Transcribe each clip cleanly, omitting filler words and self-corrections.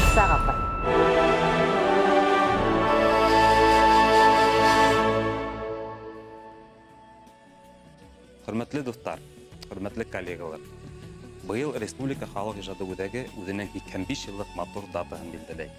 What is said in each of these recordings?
Нурсаҡ апай. Хөрмәтле дуҫтар, хөрмәтле коллегалар, быйыл Республика халыҡ ижады үҙәге үҙенең 85 йыллыҡ матур датаһын билдәләй.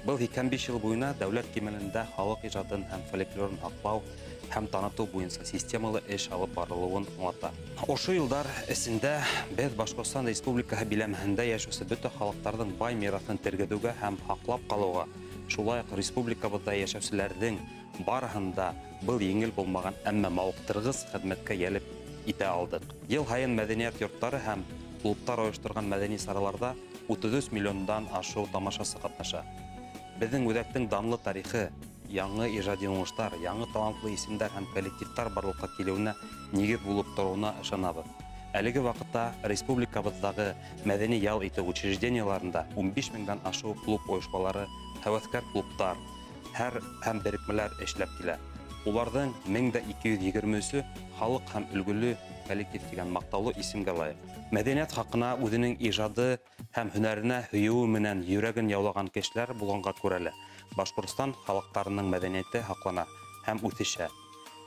Был 85 йыл буйына дәүләт кимәлендә халыҡ ижадын һәм фольклорын һаҡлау һәм танытыу буйынса системалы эш алып барылыуын аңлата. Ошо йылдар эсендә беҙ Башҡортостан Республикаһы биләмәһендә йәшәүсе бөтә халыҡтарҙың бай мираҫын тергеҙеүгә һәм һаҡлап ҡалыуға, шулай уҡ республикабыҙҙа йәшәүселәрҙең барыһын да был еңел булмаған, әммә мауыҡтырғыс хеҙмәткә йәлеп итә алдыҡ. Йыл һайын мәҙәниәт йорттары һәм клубтар ойошторған мәҙәни сараларҙа 33 миллиондан ашыу тамашасы ҡатнаша. Беҙҙең үҙәктең данлы тарихы, яңы ижади уңыштар, яңы талантлы исемдәр һәм коллективтар барлыҡҡа килеүенә нигеҙ булып тороуына ышанабыҙ. Әлеге ваҡытта республикабыҙҙағы мәҙәни ял итеү учреждениеларында 15 меңдән ашыу клуб ойошмалары, һәүәҫкәр клубтар, һәм берекмәләр эшләп килә. Уларҙың 1223-ө халыҡ һәм өлгөлө коллектив тигән маҡтаулы исемгә лайыҡ. Мәҙәниәт хаҡына үҙенең ижады һәм һөнәренә һөйөүе менән йөрәген яулаған кешеләр булғанға күрә лә Башҡортостан халыҡтарының мәҙәниәте һаҡлана һәм үҫешә.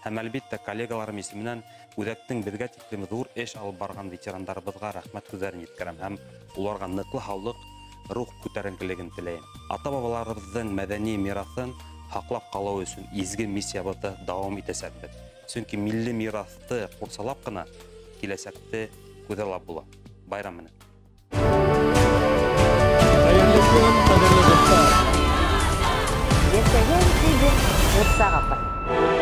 Һәм әлбиттә коллегаларым исеменән үҙәктең беҙгә тиклем ҙур эш алып барған ветерандарыбыҙға рәхмәт һүҙҙәрен еткерәм һәм уларға ныҡлы һаулыҡ, рух күтәренкелеген теләйем. Ата-бабаларыбыҙҙың мәҙәни мираҫын һаҡлап ҡалыу өсөн изге миссиябыҙҙы дауам итәсәкбеҙ. Сөнки милли мираҫты ҡурсалап ҡына киләсәкте күҙаллап була. Байрам менән. Хәйерле көн, ҡәҙерле дуҫтар. Йәшәгән тигеҙ Нурсаҡ апай.